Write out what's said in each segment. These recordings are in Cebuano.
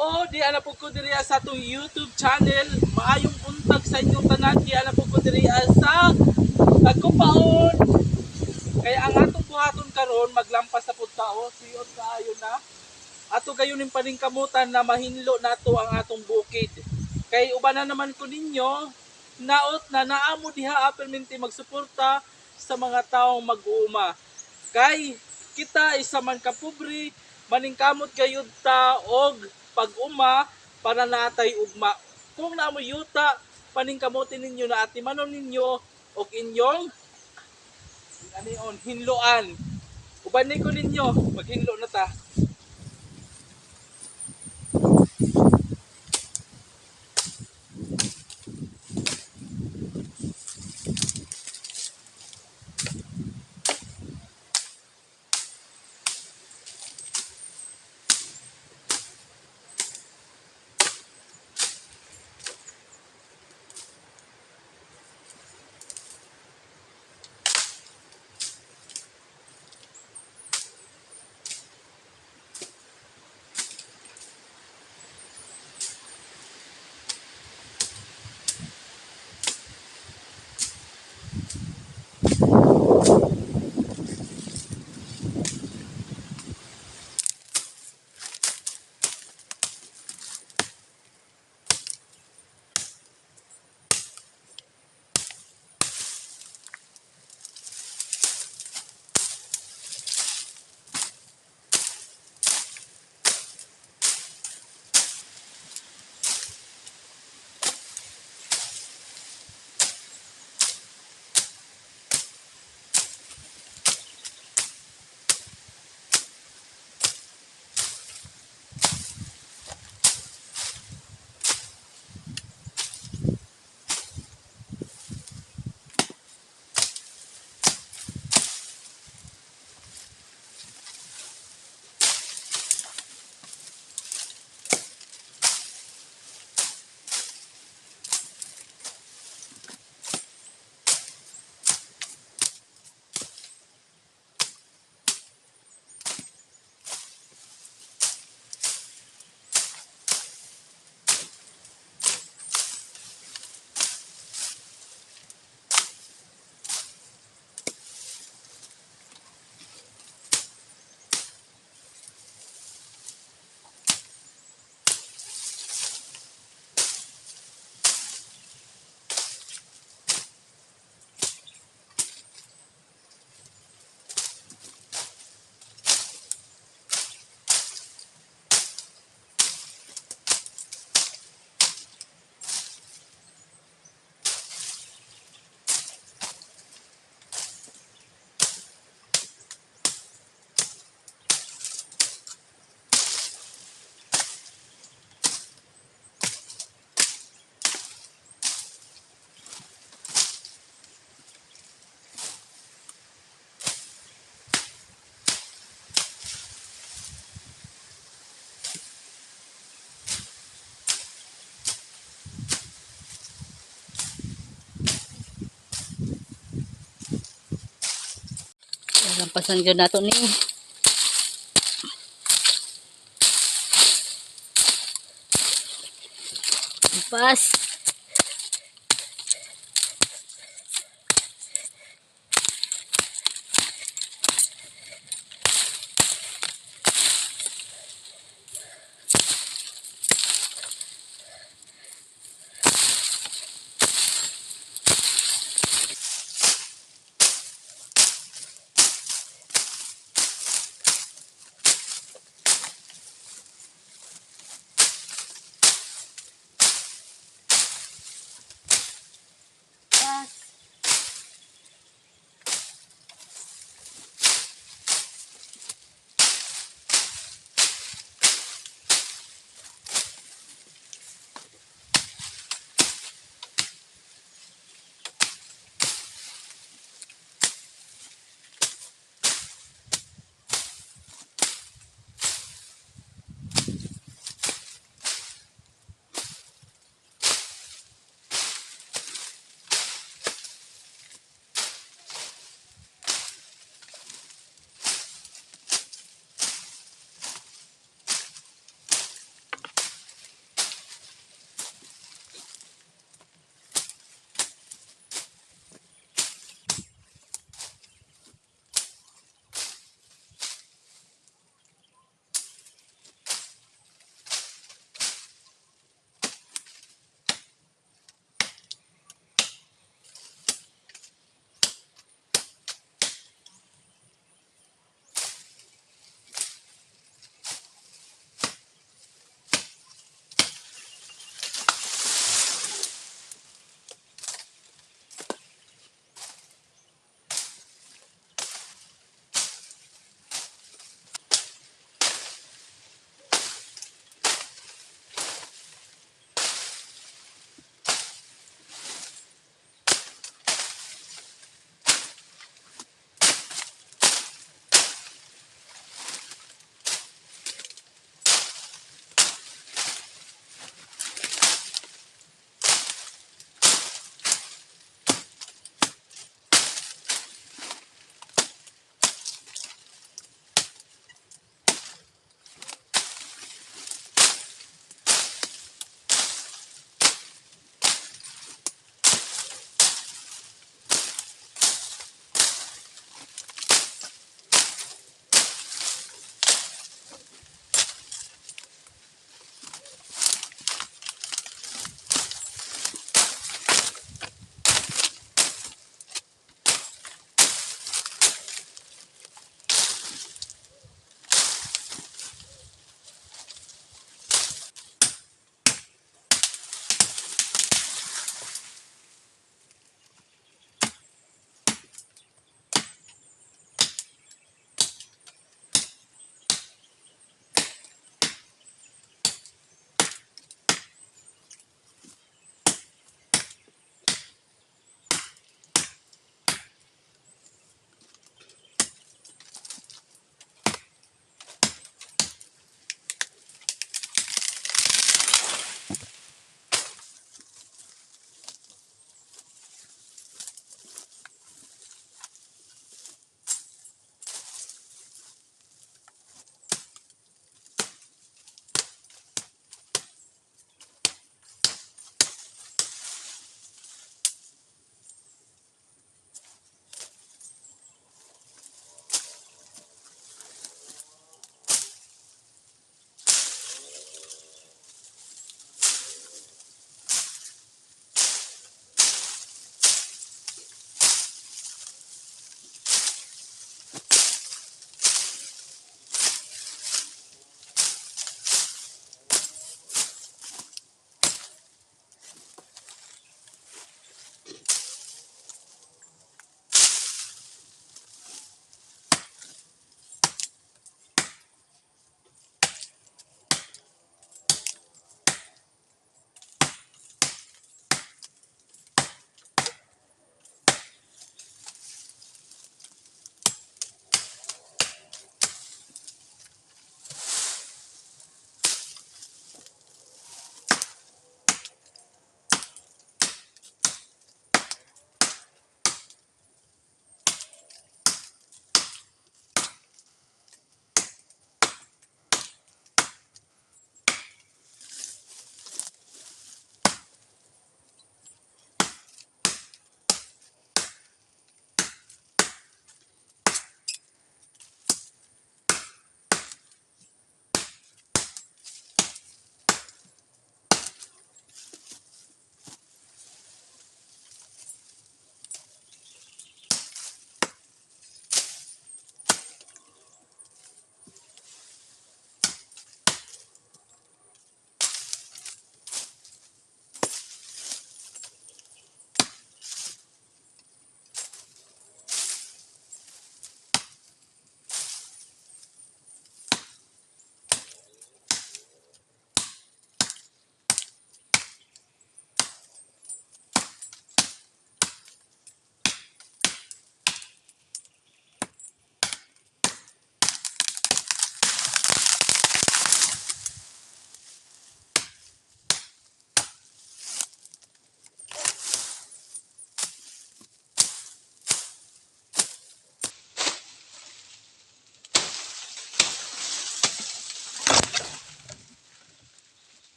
O di ana po ko diri sa atong YouTube channel. Maayong buntag sa inyong tanan. Di ana po ko diri sa Tagkupaon. Kaya ang atong buhaton karon, maglampas sa pud tao, suyot kaayo na. Ato gayon ning paningkamutan na mahinlo nato ang atong bukid. Kay uban na naman ko ninyo, naot na naamo diha perminti magsuporta sa mga taong mag-uuma. Kay kita isa man ka pobre, maningkamot gayud ta og pag-uma para natay ugma. Kung naamo yuta, paningkamutin ninyo na atimanon ninyo og inyong anion hinloan. Uban ni ko ninyo, maghinlo na ta. Lampasan gyud nato ni. Lampas.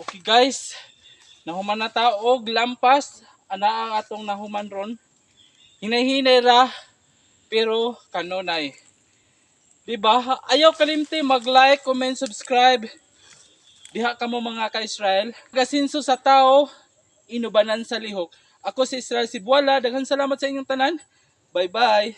Okay guys, nahuman na ta og lampas. Ana ang atong nahuman ron. Hinay-hinay ra pero kanunay. Diba? Ayaw kalimti mag-like, comment, subscribe. Diha kamo, mga ka-Israel. Gasinso sa tao, inubanan sa lihok. Ako si Israel Sibuala. Daghan salamat sa inyong tanan. Bye-bye.